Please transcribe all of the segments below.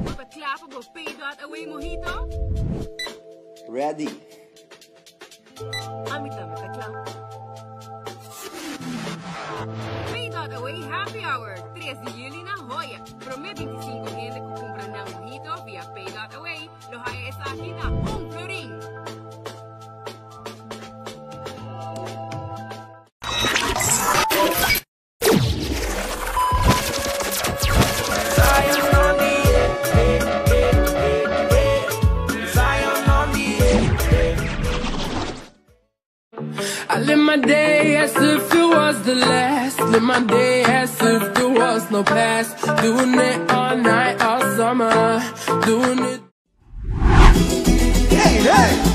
Bo ta kla pa bo pay.away mojito? Ready! Ami tambe ta kla. Pay.away Happy Hour, tres di juli na Hoya. Prome 25 hende ku kumpra nan mojito via pay.away lo haya esaki na un florin. I live my day as if it was the last. Live my day as if there was no past. Doing it all night, all summer. Doing it. Hey, hey!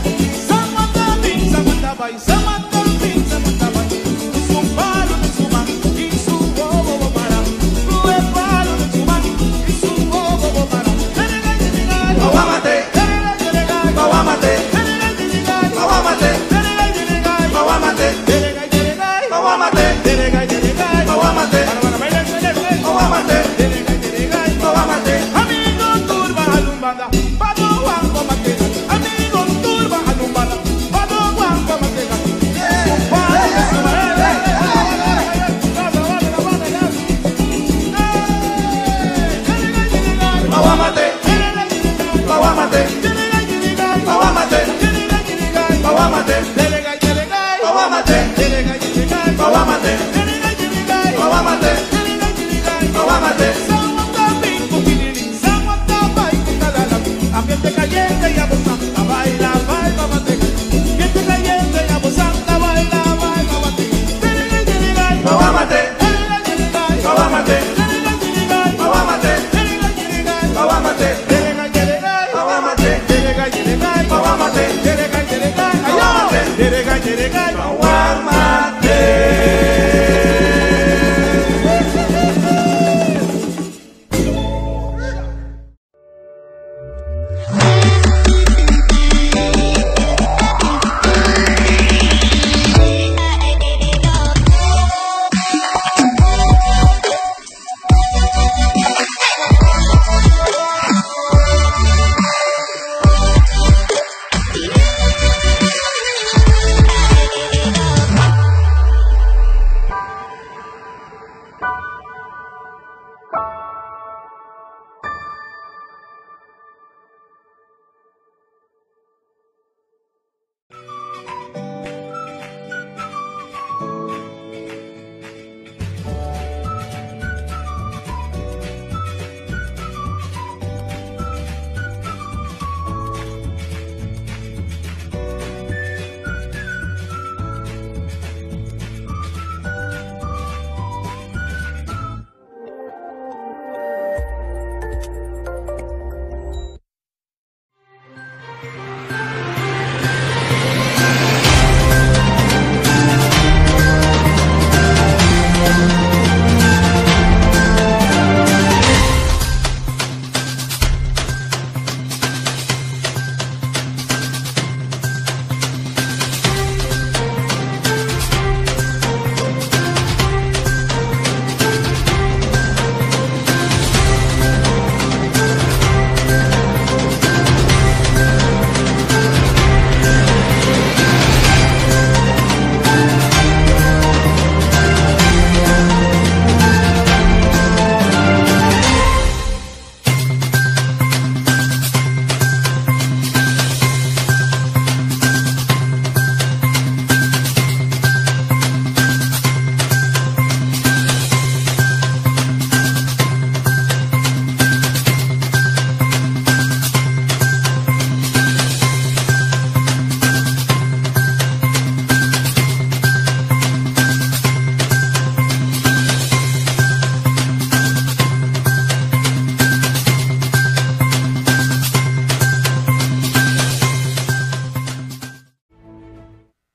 Ambiente caliente y abusando, baila, baila, Ambiente caliente y abusando, baila,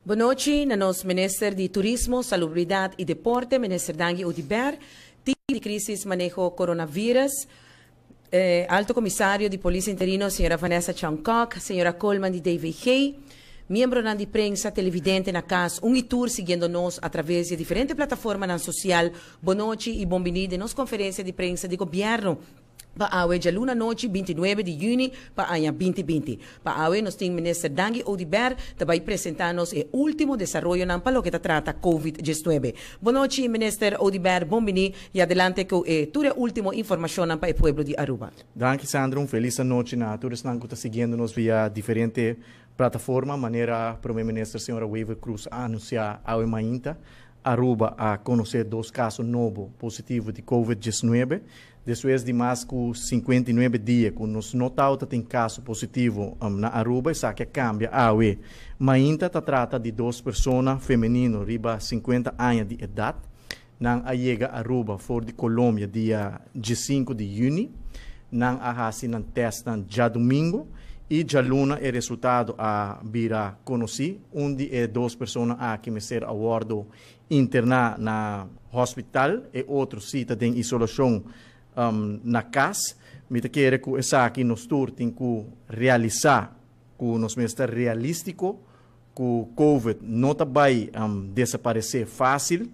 Bonochi na nos Minister di Turismo, Salubridad y Deporte, Minister Dangui Oduber, Team di Crisis Maneho Coronavirus, Alto Comisario di Polis Interino, Señora Vanessa Chong-Kok, Señora Koolman di DVG, Miembronan di prensa, televidente na cas, un y tur siguiendo nos a traves di diferente plataformanan social, bon nochi y bon bini den nos conferencia di prensa di Gobierno pa awe djaluna nochi 29 di juni pa aña 2020. Pa awe nos tin Minister Dangui Oduber ta bay presenta nos e ultimo desaroyonan pa loke ta trata Covid-19. Bon nochi, Minister Oduber, bon bini y adelante cu e tur e ultimo informacionnan pa e pueblo di Aruba. Danki, Sandra, un feliz anochi na tur esnan cu ta siguiendo nos via diferente plataforma. Manera Prome Minister señora Wever Croes a anuncia awe mainta, Aruba a conoce dos caso nobo positivo di Covid-19. Despues di mas cu 59 dia cu nos no tabatin caso positivo na Aruba, esaki a cambia awe mainta. Ta trata di dos persona femenino riba 50 aña di edad. Nan a yega Aruba for di Colombia dia 5 di juni. Nan a hasi nan test nan diadomingo y dialuna e resultado a bira conoci. Un di e dos persona aki mester a wordo interna na hospital e otro si ta den isolacion na cas. Mi ta kere cu esaki nos tur tin cu realisa cu nos mester realistico cu COVID no ta bay desaparece facil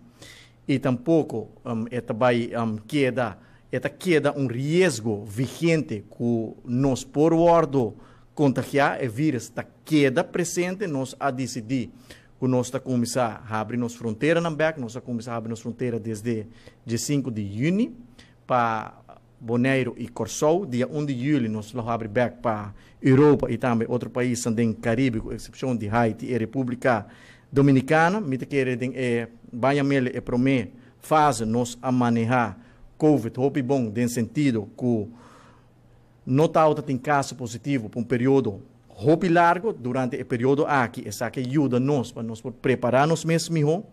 y tampoco e ta bay keda, e ta keda un riesgo vigente cu nos por wordo contagia. E virus ta keda presente. Nos a dicidi cu nos ta cuminsa habri nos fronteranan bek. Nos a cuminsa habri nos frontera desde dia 5 di juni pa Bonaire y Corsou. Dia 1 di juli nos lo habri bek pa Europa y tambe otro pais den Caribe, cu excepcion di Haiti y Republica Dominicana. Mi ta kere den e bañamele e prome fase nos a maneha COVID hopi bon, den sentido cu no tabatin caso positivo pa un periodo hopi largo durante e periodo aki. Esaki a yuda nos pa nos por prepara nos mes miho.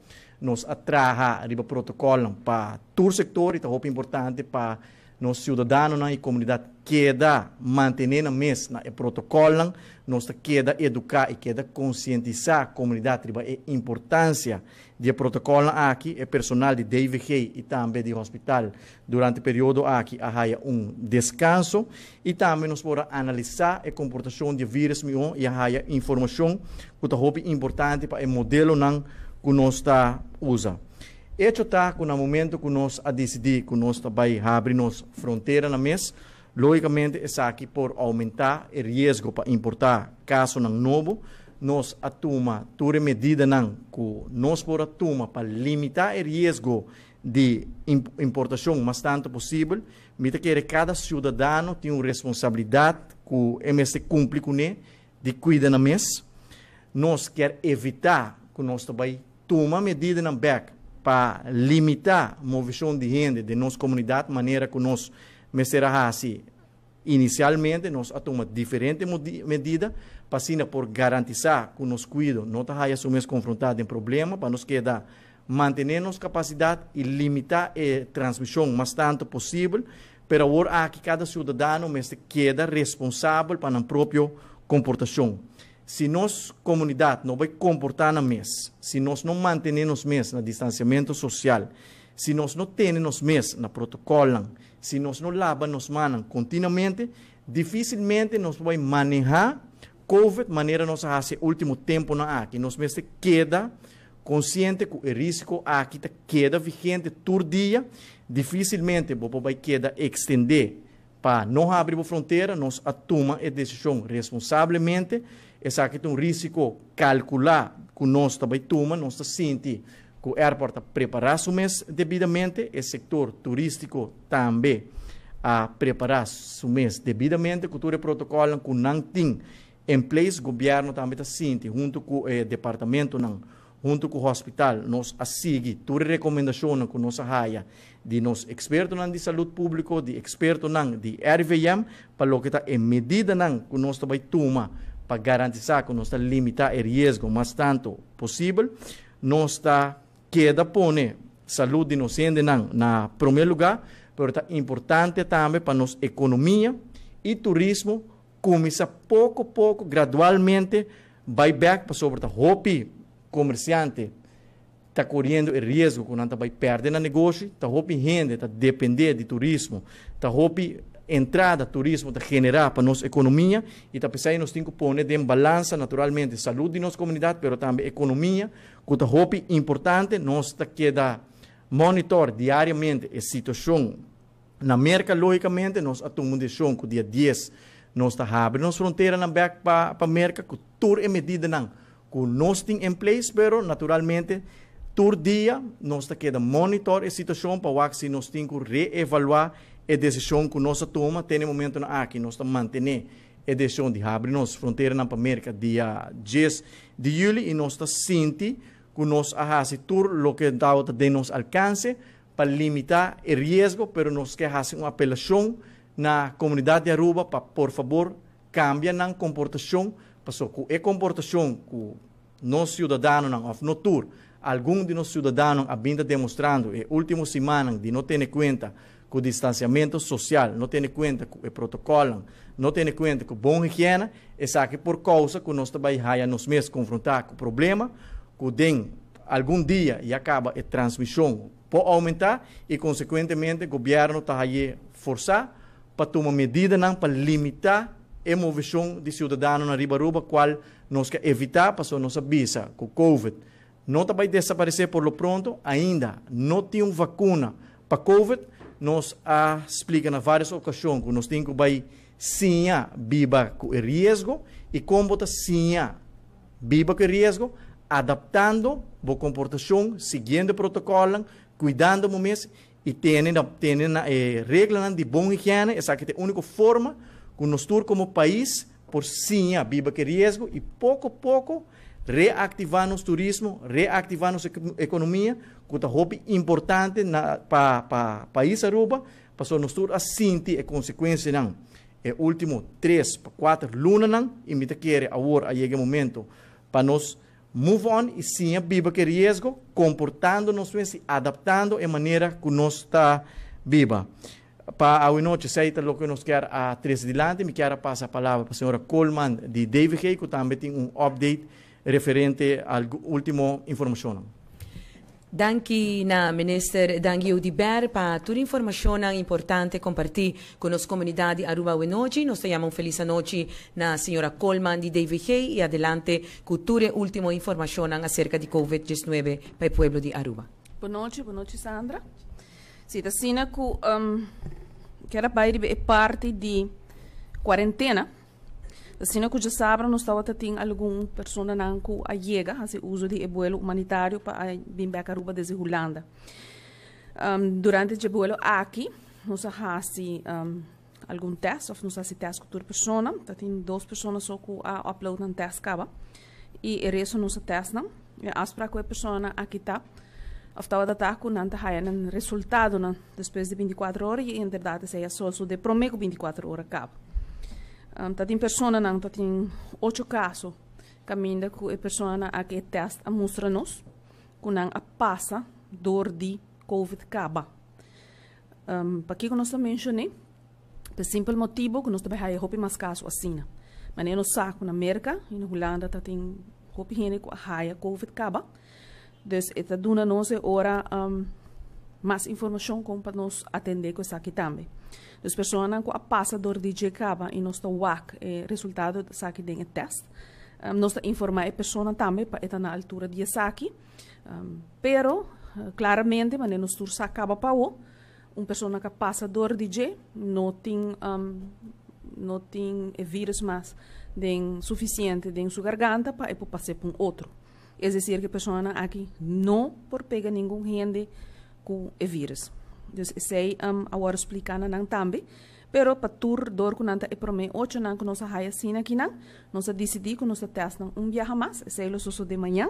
Nos a traha riba protocolo pa tur sector y ta hopi importante pa nos ciudadanonan y comunidad keda mantene nan mes na e protocolo. Nos keda educa y keda concientisa comunidad riba e importancia di protocolo aki. E personal di DVG y tambe di hospital durante e periodo aki a haya un descanso y tambe nos por analisa e comportacion di virus miho y haya informacion cu ta hopi importante pa e modelonan cu nos ta usa. Hecho ta cu na momento cu nos a dicidi cu nos ta bay habri nos fronteranan mes, logicamente esaki por aumenta e riesgo pa importa casonan nobo. Nos a tuma tur medidanan cu nos por a tuma pa limita e riesgo di importacion mas tanto posibel. Mi ta kere cada ciudadano tin un responsabilidad cu e mester cumpli cune di cuida nan mes. Nos kier evita cu nos bay tuma medidanan bek pa limita movecion di hende den nos comunidad manera cu nos mester a hasi inicialmente. Nos a tuma diferente medida pa asina por garantisa cu nos cuido no ta haya su mes confronta cu problema, pa nos keda mantene nos capacidad y limita e transmision mas tanto posibel. Pero awor aki cada ciudadano mester keda responsabel pa nan propio comportacion. Si nos comunidad no bay comporta nan mes, si nos no mantene nos mes na distanciamento social, si nos no tene nos mes na protocolo, si nos no laba nos mannan continuamente, dificilmente nos bay maneha COVID manera nos a haci ultimo temponan aki. Nos mester keda consciente cu e riesgo aki ta keda vigente tur dia. Dificilmente bo bay keda extende pa no habri frontera. Nos a tuma e decision responsablemente. Esaki ta un riesgo calcula cu nos ta bay tuma. Nos ta sinti cu e airport a prepara su mes debidamente, e sector turistico tambe a prepara su mes debidamente, cu tur protocolo cu nan tin in place. Gobierno tambe ta sinti, hunto cu e departamentonan, hunto cu e hospital, nos a sigui tur recomendacion cu nos a haya di nos expertonan di salud publico, di expertonan di RIVM, pa loke ta e medidanan cu nos ta bay tuma pa garantisa cu nos ta limita e riesgo mas tanto posibel. Nos ta keda pone salud di nos hendenan na prome lugar, pero ta importante tambe pa nos economia y turismo cuminsa poco poco, gradualmente, bay back, pasobra ta hopi comerciante ta coriendo e riesgo cu nan ta bay perde nan negoshi, ta hopi hende ta depende di turismo, ta hopi entrada turismo ta genera pa nos economia y ta pesey nos tin cu pone den balansa naturalmente salud di nos comunidad pero tambe economia cu ta hopi importante. Nos ta keda monitor diariamente e situacion na Merca. Logicamente nos a tuma un decision cu dia 10 nos ta habri nos fronteranan bek pa Merca cu tur e medidanan cu nos tin in place, pero naturalmente tur dia nos ta keda monitor e situacion pa wak si nos tin cu reevalua e decision cu nos a tuma. Te na e momentonan aki nos ta mantene e decision di habri nos fronteranan pa Merca dia 10 di juli y nos ta sinti cu nos a haci tur loke tabata den nos alcance pa limita e riesgo, pero nos ke haci un apelacion na comunidad di Aruba pa por fabor cambia nan comportacion, paso cu e comportacion cu nos ciudadanonan, of no tur, algun di nos ciudadanonan a bin ta demostrando e ultimo simannan di no tene cuenta cu distanciamento social, no tene cuenta cu e protocolnan, no tene cuenta cu bon higiene, esaki por causa cu nos ta bay haya nos mes confronta cu problema, cu den algun dia ya caba e transmision por aumenta y consecuentemente gobierno ta haye forsa pa tuma medidanan pa limita e movecion di ciudadanonan riba Aruba, cual nos ke evita, pasobra nos a bisa cu COVID no ta bay desaparece por lo pronto, ainda no tin un vacuna pa COVID. Nos a splica na varios ocasion cu nos tin cu bay siña biba cu e riesgo. Y con bo ta siña biba cu e riesgo? Adaptando bo comportacion, siguiendo e protocolnan, cuidando bo mes y tene na e reglanan di bon higiene. Esaki ta e unico forma cu nos tur como pais por siña biba cu e riesgo y poco poco reactiva nos turismo, reactiva nos economia, cu ta hopi importante pa pais Aruba, pasobra nos tur a sinti e consecuencianan e ultimo 3 pa 4 lunanan y mi ta kere awor a yega e momento pa nos move on y siña biba cu e riesgo, comportando nos mes y adaptando e manera cu nos ta biba. Pa awe nochi, esey ta loke nos kier a trece dilanti. Mi kier a pasa palabra pa señora Koolman di DVG, cu tambe tin un update referente al ultimo informacionnan. Danki na Minister Dangui Oduber pa tur informacionnan importante comparti cu nos comunidad di Aruba awe nochi. Nos ta yama un feliz anochi na señora Koolman di DVG y adelante cu tur e ultimo informacionnan acerca di COVID-19 pa e pueblo di Aruba. Bon nochi, bon nochi, Sandra. Si, ta asina cu kier a bay riba e parti di cuarentena. Asina cu djasabra nos tabata tin algun personanan cu a yega haci uso di e vuelo humanitario pa a bin bek Aruba desde Hulanda. Durante dje vuelo aki nos a haci algun test of nos a haci test cu tur persona. Ta tin dos persona so cu a upload nan test caba y e resto nos a test nan. E afspraak cu e personanan aki ta of tabata ta cu nan ta haya nan resultadonan despues di 24 ora y inderdaad esey a sosode prome cu 24 ora caba. Ta tin personanan, ta tin ocho caso caminda cu e personanan aki e test a mustra nos cu nan a pasa door di COVID caba. Pakico nos ta mencione? Pa simpel motibo cu nos ta bay haya hopi mas caso asina. Manera nos sa cu na Merca y na Hulanda ta tin hopi hende cu a haya COVID caba. Dus e ta duna nos e ora mas informacion con pa nos atende cu esaki tambe. Dus personanan cu a pasa door di dje caba y nos ta wak e resultado di esaki den e test, nos ta informa e persona tambe pa e ta na altura di esaki. Pero, claramente, manera nos tur sa caba pa awo, un persona cu a pasa door di dje no tin e virus mas den suficiente den su garganta pa e por pasa pa un otro. Es decir, cu e persona aki no por pega ningun hende cu e virus. Dus esey awor explica na nan tambe. Pero pa tur door cu nan ta e prome ocho nan cu nos a haya asina aki nan, nos a decidi cu nos ta test nan un biaha mas, esey lo sosode mañan.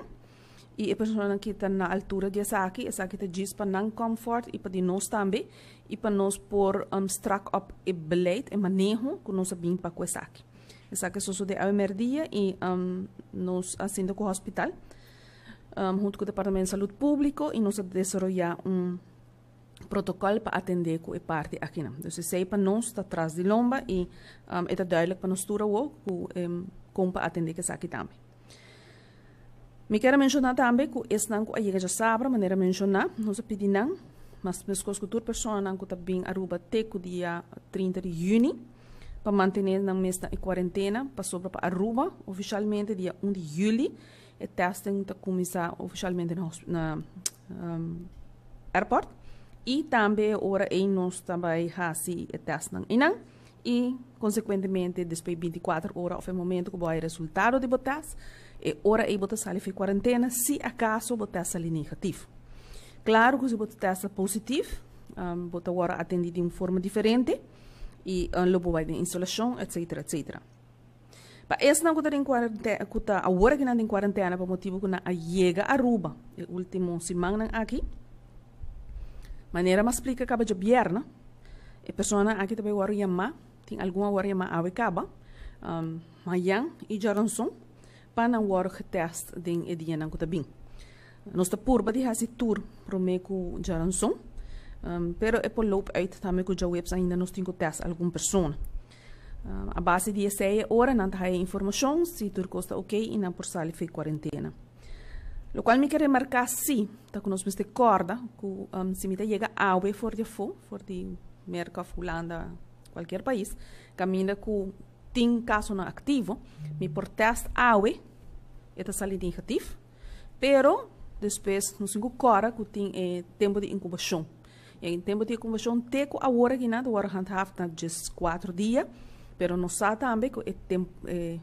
Y e persona cu ta na altura di esaki, esaki ta djis pa nan comfort y pa di nos tambe, y pa nos por strak op e beleid, e maneho cu nos a bin pa cu esaki. Esaki sosode awe merdia y nos a sinta cu hospital, hunto cu Departamento di Salud Publico y nos a desaroya un protocol pa atende cu e parti aki nan. Dus esey pa nos ta tras di lomba y e ta duidelijk pa nos tur awo cu con pa atende cu esaki tambe. Mi kier menciona tambe cu esnan cu a yega djasabra, manera menciona, nos a pidi nan. Mas meskos ku tur personanan ku ta bin Aruba te ku dia 30 di yüni pa mantené nan mes na e kuarentena pasobra pa Aruba ofishalmente dia 1 di yüli e testing ta kuminsá ofishalmente na na airport i tambe e ora ei nos ta bai hasi e testnan einan i konsekuentemente despues 24 ora òf e momento ku bo haña resultado di bo test e ora ei bo ta sali for e kuarentena si akaso bo test sali negativo. Klaru ku si bo test ta positif bo ta wòrdu atendí di un forma diferente i lo bo bai den isolashon etsetera etsetera. Pa esnan ku ta den kuarentena ku ta awor aki nan den kuarentena pa motibu ku nan a yega Aruba e último simannan aki, manera mi a splika kaba djabièrnè, e personanan aki ta bai wòrdu yamá, tin algun a wòrdu yamá awe kaba, mayan i djaranson, pa nan wòrdu getèst den e dianan ku ta bin. Nos ta purba di hasi tur promé ku djaranson, pero e por loop uit tambe ku djaweps ainda nos tin ku tèst algun persona. A base di esei e ora nan ta haya informashon si tur kos ta okey i nan por sali for e kuarentena. Lokual mi ke remarká si ta ku nos mester kòrda ku si mi ta yega awe for di afó, for di Merka òf Hulanda, kualkier pais, kaminda ku tin kasonan aktivo, mi por tèst awe e ta sali negatif, pero despues nos tin ku kòrda ku tin e tempu di inkubashon. E tempu di inkubashon te ku awor aki nan ta wòrdu gehandhaafd na dieskuater dia, pero nos sa tambe ku e tempu e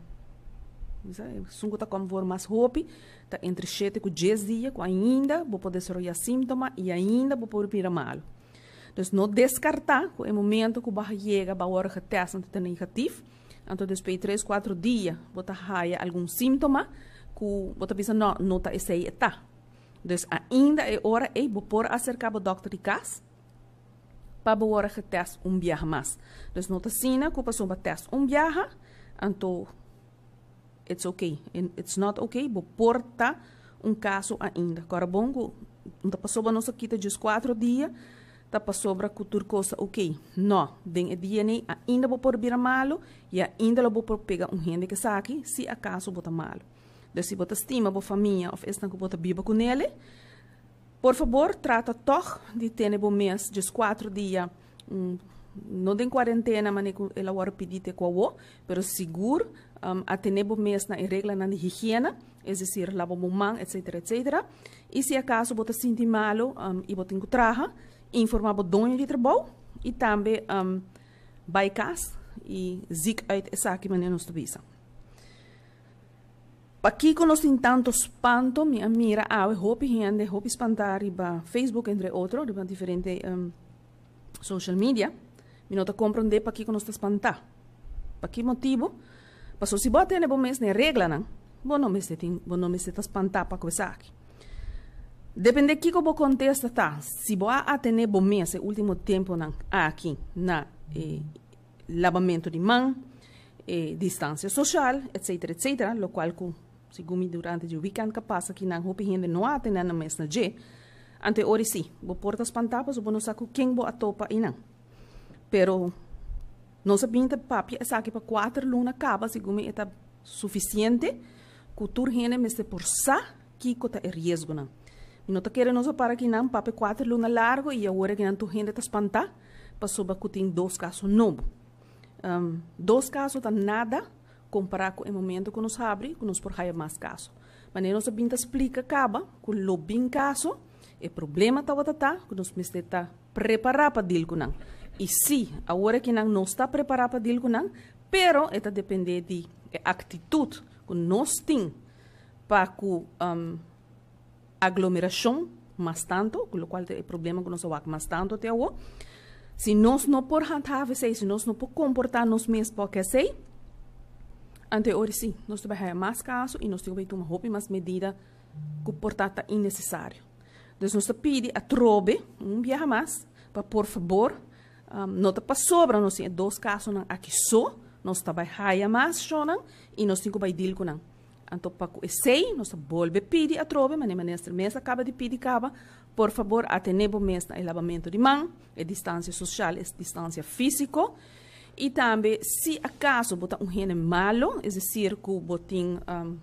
esun ku ta kòm for mas hopi ta entre shete ku dies dia ku ainda bo por desaroyá síntoma i ainda bo por bira malu. Dus no deskartá ku e momento ku bo a yega bo a wòrdu getèst anto ta negatif, anto despues di tres kuater dia bo ta haya algun síntoma ku bo ta bisa no, no ta esei e ta. Dus ainda e ora ei bo por aserká bo dòkter di kas pa bo wòrdu getèst un biaha mas. Dus no ta asina ku pasobra bo tèst un biaha, anto it's okay. It's not okay, bo por ta un kaso ainda. Kòrda bon ku no ta pasobra nos a kita djes kuatro dia ta pasobra ku tur kos ta okay. No, den e dia nei ainda bo por bira malu i ainda lo bo por pega un hende ku esaki si akaso bo ta malu. Dus si bo ta stima bo famia of esnan ku bo ta biba ku nele, por fabor trata tòg di tene bo mes dieskuatro dia, no den kuarentena manera ku el a wòrdu pidí te ku awó, pero sigur atene bo mes na e reglanan di higiena, es desir laba bo man etsetera etsetera. I si akaso bo ta sinti malu i bo tin ku traha, informá bo doño di trabou i tambe bai kas i zik uit esaki manera nos ta bisa. Pakiko nos tin tanto spanto? Mi a mira awe hopi hende hopi spantá riba Facebook entre otro, riba diferente social media. Mi no ta komprondé pakiko nos ta spantá. Pa ki motibu? Pasobra si bo a tene bo mes na e reglanan, bo no mester tin, bo no mester ta spantá pa ku esaki. Dependé kiko bo kontesta ta, si bo a atené bo mes e último tempunan aki na e labamento di man, e distancia social, etcetera, etcetera, locual cu segun mi durante dje weekend ca pasa aki nan hopi hende no a atende nan mes na dje, anto e ora si, bo por ta spanta pasobra bo no sa cu ken bo a topa einan. Pero nos a bin ta papia esaki pa cuater luna caba, segun mi e ta suficiente cu tur hende mester por sa kico ta e riesgonan. Mi no ta kere nos a para akinan papia cuater luna largo y awor akinan tur hende ta spanta pasobra cu tin dos caso nobo. Dos caso ta nada compara cu e momento cu nos habri cu nos por haya mas caso. Manera nos a bin ta splica caba cu lo bin caso, e problema tabata ta cu nos mester ta prepara pa deal cu nan. Y si, awor aki nan no sta prepara pa deal cu nan, pero e ta depende di e actitud cu nos tin pa cu aglomeracion mas tanto, cu locual ta e problema cu nos a wak mas tanto te awo. Si nos no por handhaaf esey, si nos no por comporta nos mes pa esey, anto e ora si, nos ta bay haya mas caso y nos tin cu bay tuma hopi mas medida cu por ta ta innecesario. Dus nos ta pidi atrobe, un biaha mas, pa por fabor, no ta pasobra nos tin e dos casonan aki so, nos ta bay haya mas shownan y nos tin cu bay deal cu nan. Anto pa ku esei nos ta bolbe pidi atrobe, manera minister mes a kaba di pidi kaba, por fabor atené bo mes na e labamentu di man, e distansia sosial, e distansia físiko, i tambe si akaso bo ta un hende malo, es desir ku bo tin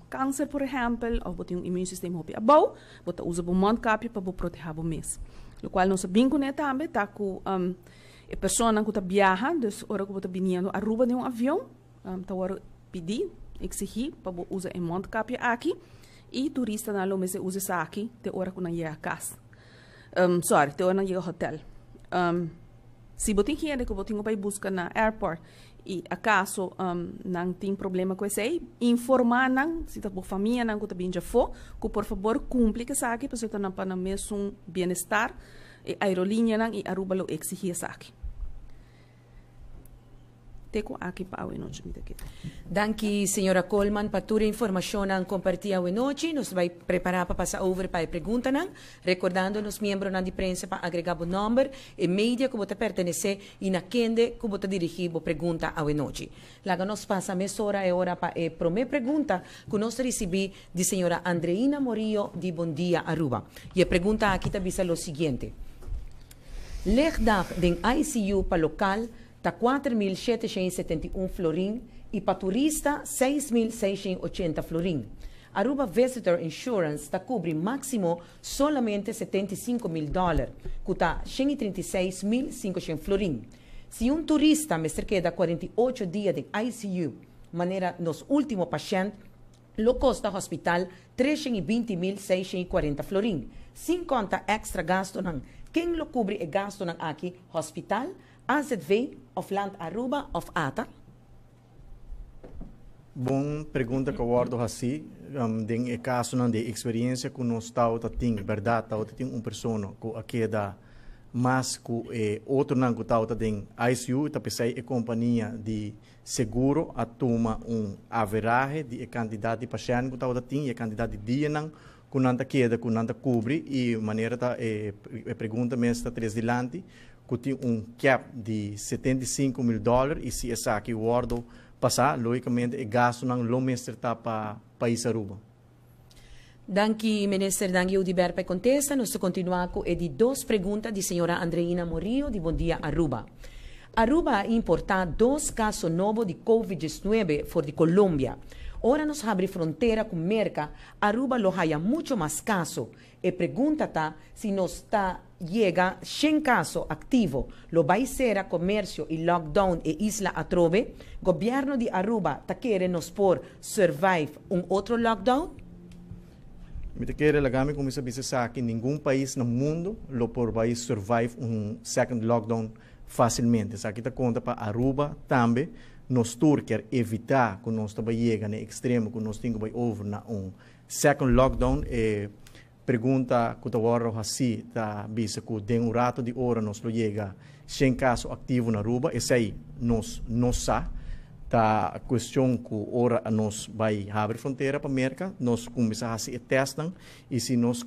kanser por ehèmpel òf bo tin un immuunsysteem hopi abou, bo ta usa bo mondkapje pa bo protehá bo mes. Locual nos a bin cune tambe ta cu e personanan cu ta biaha, dus ora cu bo ta biniendo Aruba den un avion, ta worde pidi, exigi pa bo usa e mondkapje aki y turistanan lo mester usa esaki te ora cu nan yega cas. Sorry, te ora nan yega hotel. Si bo tin hende cu bo tin cu bay busca na airport y acaso nan tin problema cu esey, informa nan, si ta bo famianan cu ta bin djafo, cu por fabor cumpli cu esaki pasobra ta nan pa nan mesun bienestar, e aerolineanan y Aruba lo exigi esaki. Te cu aki pa awe nochi mi ta keda. Danki señora Koolman pa tur e informacionnan comparti awe nochi. Nos ta bay prepara pa pasa over pa e preguntanan. Recordando nos miembronan di prensa pa agrega bo nomber, e media cu bo ta pertenece y na kende cu bo ta dirigi bo pregunta awe nochi. Laga nos pasa mesora e ora pa e prome pregunta cu nos ta ricibi di señora Andreina Morillo di Bon Dia Aruba. Y e pregunta aki ta bisa lo siguiente. Ligdag den ICU pa local ta 4771 florin y pa turista 6680 florin. Aruba Visitor Insurance ta cubri maximo solamente 75.000 dollar, cu ta 136.500 florin. Si un turista mester keda 48 dia den ICU, manera nos ultimo pashent, lo costa hospital 320.640 florin. Sin conta extra gastonan, ken lo cubri e gastonan aki? Hospital, AZV of Land Aruba of ATA? Bon pregunta cu a wordo haci. Den e casonan di experiencia cu nos tawata tin, berdad, tawata tin un persona cu a keda mas cu e otronan cu tawata den ICU, ta pesey e compania di seguro a tuma un averahe di e cantidad di pashent cu tawata tin y e cantidad di dianan cu nan ta keda cu nan ta cubri, y manera ta e pregunta mes ta tres dilanti cu tin un cap di 75.000 dollar, y si esaki wordo pasa, logicamente e gastonan lo mester ta pa pais Aruba. Danki, Minister. Danki, Oduber, pa contesta. Nos ta continua cu e di dos pregunta di señora Andreina Morillo di Bon Dia Aruba. Aruba a importa dos caso nobo di COVID-19 for di Colombia. Ora nos habri frontera cu Merca, Aruba lo haya mucho mas caso. E pregunta ta, si nos ta yega 100 caso activo, lo bay cera comercio y lockdown e isla atrobe? Gobierno di Aruba ta kere nos por survive un otro lockdown? Mi ta kere laga mi cuminsa bisa esaki: ningun pais na mundo lo por bay survive un second lockdown facilmente. Esaki ta conta pa Aruba tambe. Nos tur kier evita cu nos ta bay yega na extremo cu nos tin cu bay over na un second lockdown. E pregunta cu ta wordo haci ta bisa cu den un rato di ora nos lo yega 100 caso activo na Aruba. Esey nos no sa. Ta cuestion cu ora nos bay habri frontera pa Merca, nos cuminsa haci e testnan y si nos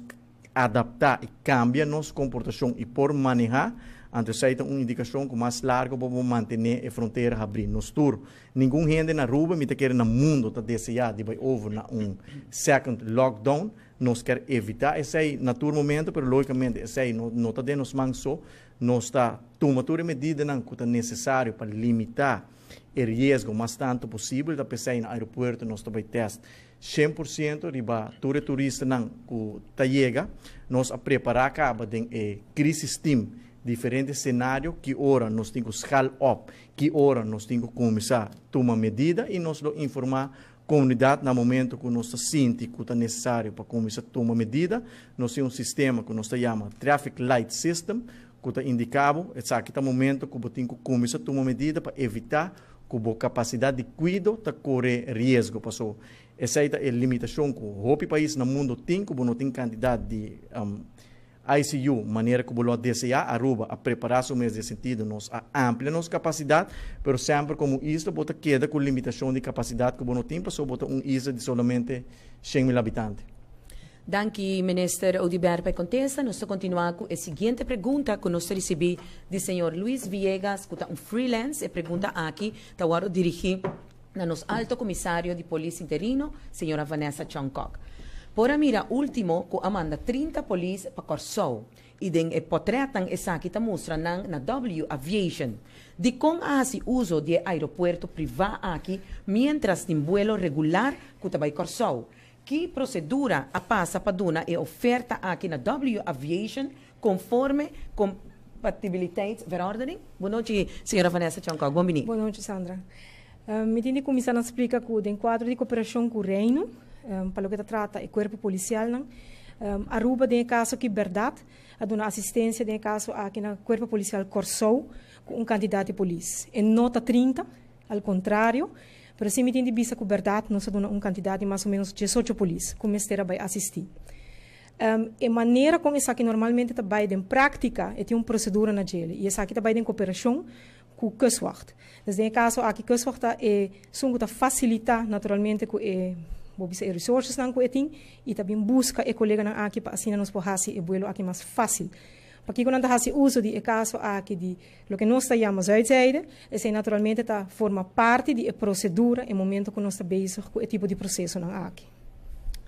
adapta y cambia nos comportacion y por maneha, anto esey ta un indicacion cu mas largo bo mantene e frontera habri. Nos tur, ningun hende na Aruba, mi ta kere na mundo, ta desea di bay over na un second lockdown. Nos kier evita esey na tur momento, pero logicamente esey no ta den nos man so. Nos ta tuma tur e medidanan cu ta necesario pa limita e riesgo mas tanto posibel. Ta pesey na aeropuerto nos ta bay test 100% riba tur e turistanan cu ta yega. Nos a prepara caba den e crisis team diferente scenario, ki ora nos tin cu schaal op, ki ora nos tin cu cuminsa tuma medida, y nos lo informa comunidad na momento cu nos ta sinti cu ta necesario pa cuminsa tuma medida. Nos tin un sistema cu nos ta yama traffic light system, cu ta indica bo esaki ta momento cu bo tin cu cuminsa tuma medida pa evita cu bo capacidad di cuido ta core riesgo. Paso esey ta e limitacion cu hopi pais na mundo tin, cu bo no tin cantidad di ICU manera cu bo lo desea. Aruba a prepara su mes den sentido, nos a amplia nos capacidad, pero semper como isla bo ta keda cu limitacion di capacidad cu bo no tin, paso bo ta un isla di solamente 100.000 habitante. Danki, Minister Oduber, pa contesta. Nos ta continua cu e siguiente pregunta cu nos a ricibi di señor Luis Villegas, cu ta un freelance. E pregunta aki ta wordo dirigi na nos alto comisario di polis interino, señora Vanessa Chong-Kok. Por a mira ultimo cu a manda 30 polis pa Corsou y den e portretnan esaki ta mustra nan na W Aviation. Di con a haci uso di aeropuerto priva aki mientras tin vuelo regular cu ta bay Corsou? Ki procedura a pasa pa duna e oferta aki na W Aviation? Conforme compatibiliteitsverordening? Bon nochi, señora Vanessa Tjon Kock. Bon bini. Bon nochi, Sandra. Mi tin di cuminsa na splica cu den cuadro di cooperacion cu Reino, pa loke ta trata e cuerpo policialnan, Aruba den e caso aki berdad a duna asistencia den e caso aki na Cuerpo Policial Corsou cu un cantidad di polis. E no ta 30, al contrario, pero si mi tin di bisa cu berdad nos a duna un cantidad di mas o menos 18 polis cu mester a bay asisti. E manera con esaki normalmente ta bay den practica, e tin un procedura na djele y esaki ta bay den cooperacion cu Kustwacht. Dus den e caso aki Kustwacht ta e esun cu ta facilita naturalmente cu e, bo bisa e resourcesnan cu e tin y ta bin busca e coleganan aki pa asina nos por haci e buelo aki mas facil. Pakico nan ta haci uso di e caso aki di loke nos ta yama Zuidzijde, esey naturalmente ta forma parti di e procedura e momento cu nos ta bezig cu e tipo di procesonan aki.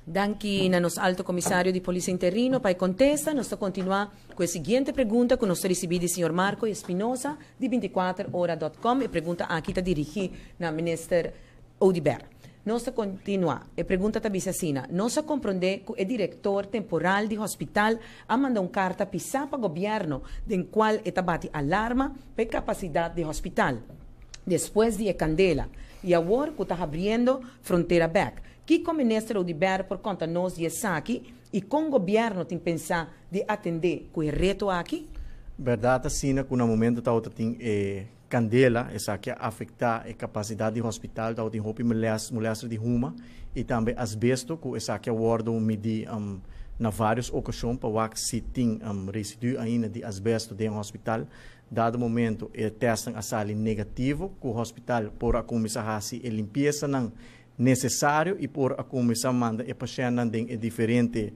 Danki na nos Alto Comisario di Polis Interino pa e contesta. Nos ta continua cu e siguiente pregunta cu nos ta ricibi di señor Marco Espinosa di 24ora.com. E pregunta aki ta dirigi na Minister Oduber. Nos ta continua. E pregunta ta bisa asina: Nos a compronde cu e director temporal di hospital a manda un carta pisa pa gobierno den cual e ta bati alarma pa e capacidad di hospital despues di e candela y awor cu ta habriendo frontera bek. Kico Minister Oduber por conta nos di esaki y con gobierno tin pensa di atende cu e reto aki? Berdad asina cu na momento tawata tin e candela, esaki a afecta e capacidad di hospital, tawatin hopi molester di huma y tambe asbesto cu esaki a wordo midi na varios ocasion pa wak si tin residu ainda di asbesto den hospital. Dado momento e testnan a sali negativo cu hospital por a cuminsa haci e limpiezanan necesario y por a cuminsa manda e pashentnan den e diferente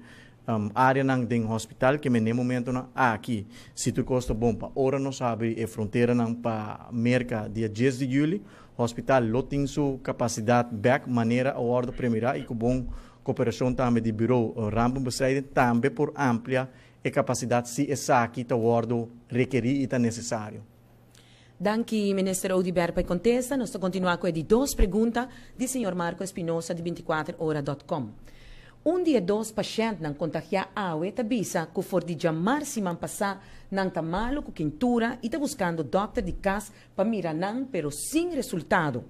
areanan den hospital ke men den momentonan aki si tur cos ta bon pa ora nos habri e fronteranan pa Merca dia 10 di juli, hospital lo tin su capacidad bek manera a wordo premira y cu bon cooperacion tambe di Bureau Rampenbestrijding tambe por amplia e capacidad si esaki ta wordo rekeri y ta necesario. Danki, Minister Oduber, pa e contesta. Nos ta continua cu e di dos pregunta di señor Marco Espinosa di 24ora.com. Un di e dos pashentnan contagia awe ta bisa cu for di djamars siman pasa nan ta malo cu kintura y ta buscando dokter di cas pa mira nan, pero sin resultado.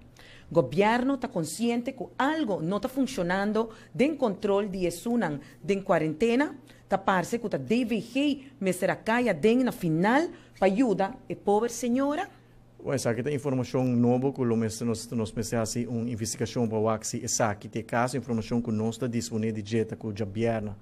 Gobierno ta consciente cu algo no ta funcionando den control di esunnan den cuarentena? Ta parce cu ta DVG mester a cay aden na final pa yuda e pober señora? Bueno, esaki ta informacion nobo cu lo mester nos mester haci un investigacion pa wak si esaki ta e caso. Informacion cu nos ta dispone di dje ta cu djabierna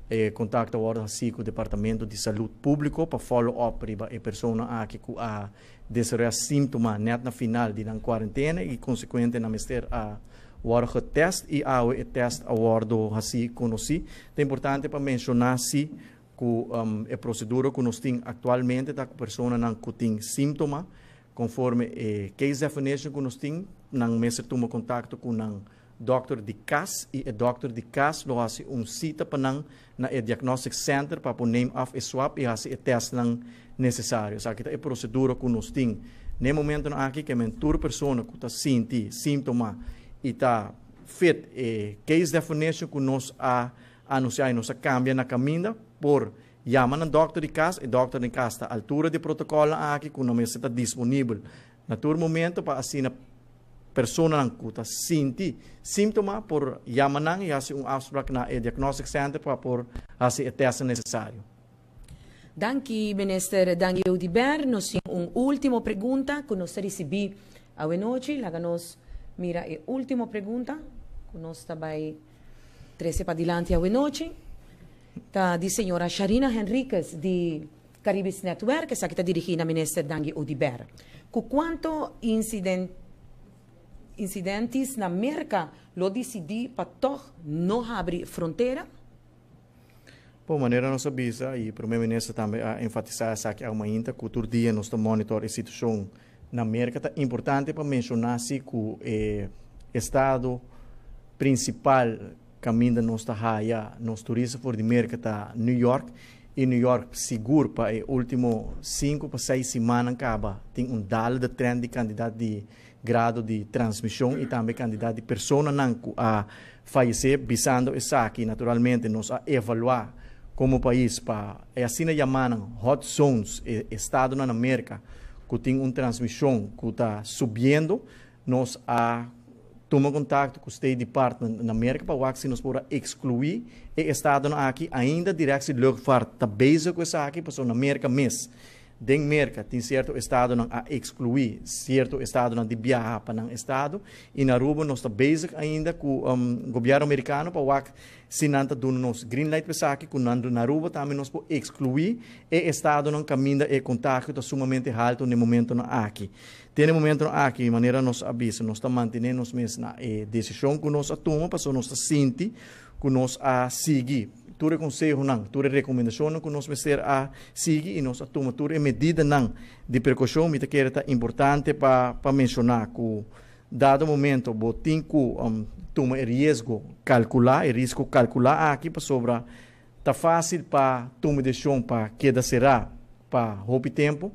e contacto a wordo haci cu Departamento di Salud Publico pa follow up riba e persona aki cu a desaroya sintoma net na final di nan cuarentena y consecuente nan mester a wordo getest y awe e test a wordo haci conoci. Ta importante pa menciona si cu e procedura cu nos tin actualmente ta cu personanan cu tin sintoma, conforme e case definition cu nos tin, nan mester tuma contacto cu nan dokter di cas y e dokter di cas lo haci un cita pa nan na e diagnostic center pa por neem af e swab y haci e testnan necesario. Esaki ta e procedura cu nos tin n'e momentonan aki, ke men tur persona cu ta sinti sintoma y ta fit e case definition cu nos a anuncia y nos a cambia na caminda, por yama nan dokter di cas. E dokter di cas ta altura di protocolo aki cu nan mester ta disponibel na tur momento pa asina personanan cu ta sinti sintoma por yama nan y haci un afspraak na e diagnostic center pa por haci e test necesario. Danki, Minister Dangui Oduber. Nos tin un ultimo pregunta cu nos ta ricibi awe nochi. Laga nos mira e ultimo pregunta cu nos ta bay trece padilanti awe nochi. Ta di señora Sharina Henriquez di Caribisch Netwerk. Esaki ta dirigi na Minister Dangui Oduber. Cu cuanto incidentes na Merca lo dicidi pa toch no habri frontera? Bon, manera nos a bisa y Prome Minister tambe a enfatisa esaki awe mainta, cu tur dia nos ta monitor e situacion na Merca. Ta importante pa menciona si cu e estado principal caminda nos ta haya nos turista for di Merca ta New York y New York sigur pa e ultimo 5 pa 6 siman caba tin un dalende trend di cantidad di grado di transmision y tambe cantidad di personanan cu a fayece. Bisando esaki, naturalmente nos a evalua Komo pais pa e asina yamá hot zones, estado na Amérika, ku tin un transmishon ku ta subiendo, nos a tuma kontakto ku State Department na Amérika pa wak si nos por ekskluí e estado aki. Ainda Directie Luchtvaart ta bezig ku esaki, pasobra na Amérika mes. Den Merka tin sierto estado nan a ekskluí sierto estado nan di biaha pa nan estado i na Aruba nos ta bezig ainda ku gobièrnu amerikano pa wak si nan ta duna nos green light pa esaki ku nan na Aruba tambe nos por ekskluí e estado nan kaminda e kontagio ta sumamente halto na e momentonan aki. Te na e momentonan aki, manera nos a bisa, nos ta mantené nos mes na e desishon ku nos a tuma pasobra nos ta sinti ku nos a sigui tur e konsehonan, tur e rekomendashonnan ku nos mester a sigui i nos a tuma tur e medidanan di prekoushon. Mi ta kere ta importante pa menshoná ku dado momento bo tin ku tuma e riesgo kalkulá, e risko kalkulá aki pasobra ta fásil pa tuma e desishon pa keda será pa hopi tempu.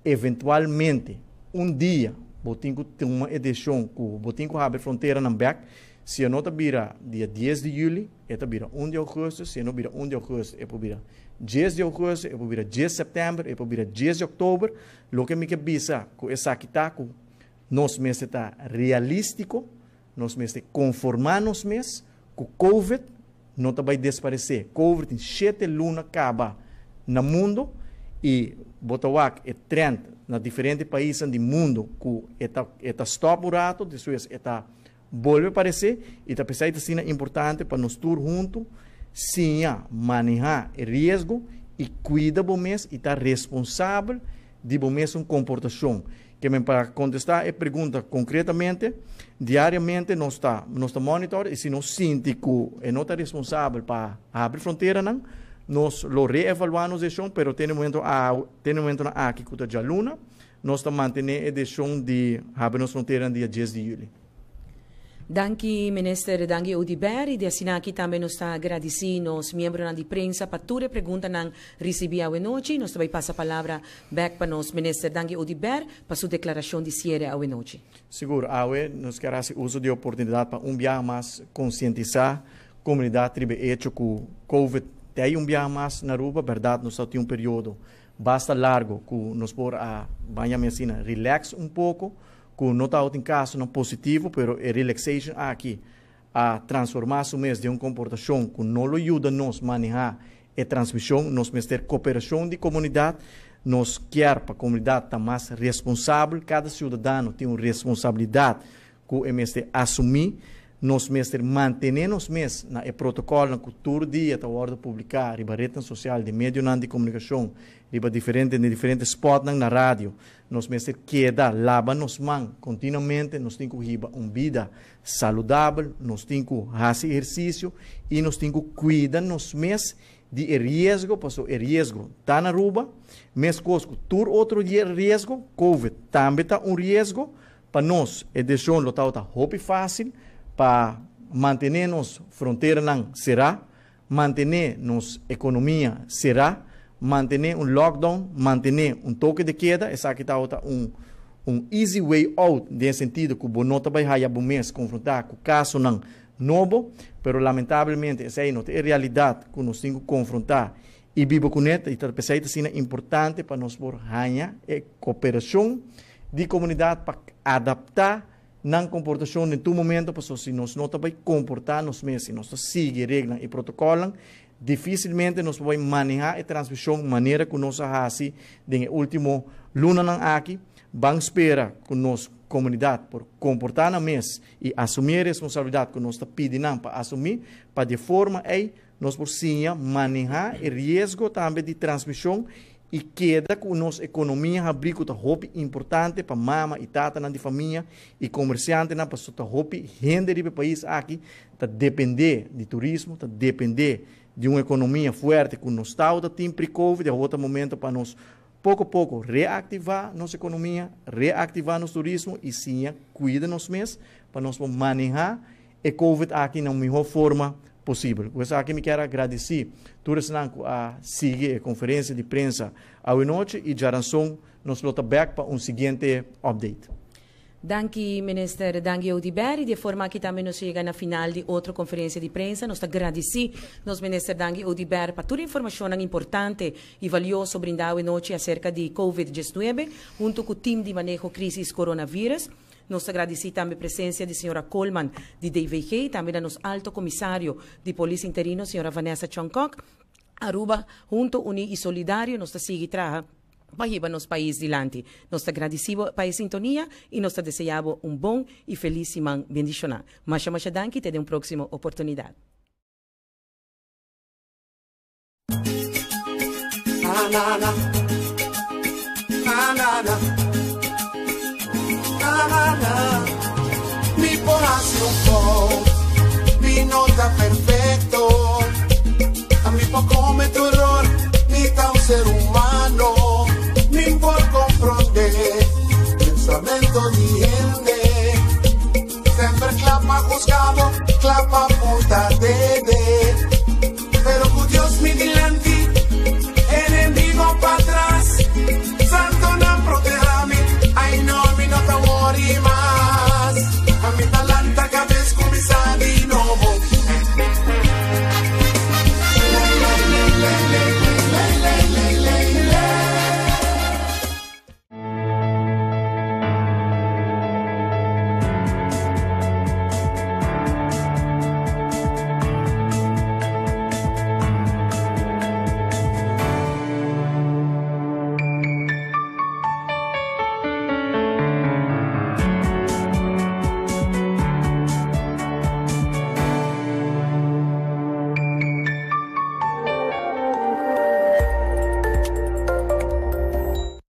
Eventualmente un dia bo tin ku tuma e desishon ku bo tin ku habri fronteranan bèk. Si e no ta bira dia 10 di yüli, e ta bira 1 di ougùstùs. Si e no bira 1 di ougùstùs, e por bira 10 di ougùstùs, e por bira 10 sèptèmber, e por bira 10 di òktober. Loke mi ke bisa ku esaki ta ku nos mester ta realístiko, nos mester konformá nos mes ku Covid no ta bai desparesé. Covid tin 7 luna kaba na mundu i bo ta wak e trend na diferente paisnan di mundu ku e ta stòp un ratu, despues e ta bolbe aparesé i ta p'esei ta asina importante pa nos tur huntu siña manehá e riesgo i kuida bo mes i ta responsabel di bo mes un komportashon. Ke men pa kontestá e pregunta konkretamente, diariamente nos ta monitor i si nos sinti ku e no ta responsabel pa habri fronteranan, nos lo reevaluá nos desishon, pero te e momento aki ku ta djaluna, nos ta mantené e desishon di habri nos frontera dia 10 di yüli. Danki, Minister Dangui Oduber. I asina aki tambe nos ta gradisí nos miembronan di prensa pa tur e preguntanan risibí awe nochi. Nos ta bai pasa palabra bèk pa nos Minister Dangui Oduber pa su deklarashon di siere awe nochi. Sigur, awe nos ke hasi uso di oportunidat pa un biaha mas konsientisá komunidat riba hecho ku COVID tin un biaha mas na Aruba, berdat, nos tin un periodo basta largu ku nos por a ban yama asina relax un poko, ku no tabatin kasonan positivo, pero e relaxation aki a transformá su mes den un komportashon ku no lo yuda nos manehá e transmishon. Nos mester kooperashon di komunidat. Nos ke pa komunidat ta mas responsabel. Kada siudadano tin un responsabilidat ku e mester asumí. Nos mester mantené nos mes na e protokòl ku tur dia ta wòrdu publiká riba ret sosial di medionan di komunikashon, riba diferente spotnan na radio. Nos mester keda laba nos man kontinuamente, nos tin ku hiba un bida saludabel, nos tin ku hasi ehersisio i nos tin ku kuida nos mes di e riesgo, pasobra e riesgo ta na Aruba, meskos ku tur otro riesgo, COVID tambe ta un riesgo. Pa nos, e desishon lo ta hopi fásil pa mantené nos fronteranan será, mantené nos ekonomia será, mantené un lockdown, mantené un toque de queda. Esaki ta un easy way out, den sentido ku bo no ta bai haya bo mes konfrontá ku kasonan nobo, pero lamentablemente esei no ta e realidat ku nos tin ku konfrontá i biba kuné, i ta p'esei ta importante pa nos por haña e kooperashon di komunidat pa adaptá nan komportashon den tur momento, pasobra si nos no ta bai komportá nos mes, si nos ta sigui regla i protokòl, difísilmente nos por manehá e transmishon manera ku nos a hasi den último lunanan aki. Ban spera ku nos komunidat por komportá nan mes i asumí e responsabilidat ku nos ta pidi nan pa asumí, pa di forma ei nos por siña manehá e riesgo tambe di transmishon i keda ku nos ekonomia habrí, ku ta hopi importante pa mama i tatanan di famia i komersiantenan, pasobra ta hopi hende riba e pais aki ta dependé di turismo, ta dependé di un ekonomia fuerte ku nos ta tin pre-COVID. I ta momento pa nos poko poko reaktivá nos ekonomia, reaktivá nos turismo i siña kuida nos mes pa nos manehá e COVID aki na mihó forma posibel. Pues aki mi ke gradisí tur esnan ku a sigui e konferensia di prensa awe nochi i djaranson nos lo ta back pa un siguiente update. Danki, Minister Dangui Oduber. Y di e forma aki tambe nos yega na final di otro conferencia di prensa. Nos ta gradici nos Minister Dangui Oduber pa tur informacionnan importante y valioso brinda awe nochi acerca di Covid 19 hunto cu Team di Maneho Crisis Coronavirus. Nos ta gradici tambe presencia di Señora Koolman di DVG, tambe na nos Alto Comisario di Polis Interino, Señora Vanessa Chong-Kok. Aruba, hunto, uni y solidario nos ta sigui traha pa hiba nos pais dilanti. Nos ta gradici bo pa e sintonia y nos ta desea bo un bon y feliz siman bendiciona. Masha masha danki te den un proximo oportunidad. Na na na. Na na na. Na na na. Mi por haci un fout, mi no ta perfecto. Ami por comete error, mi ta un ser humano. Mi por compronde pensamento di hende. Semper cla pa husga bo, cla pa punta.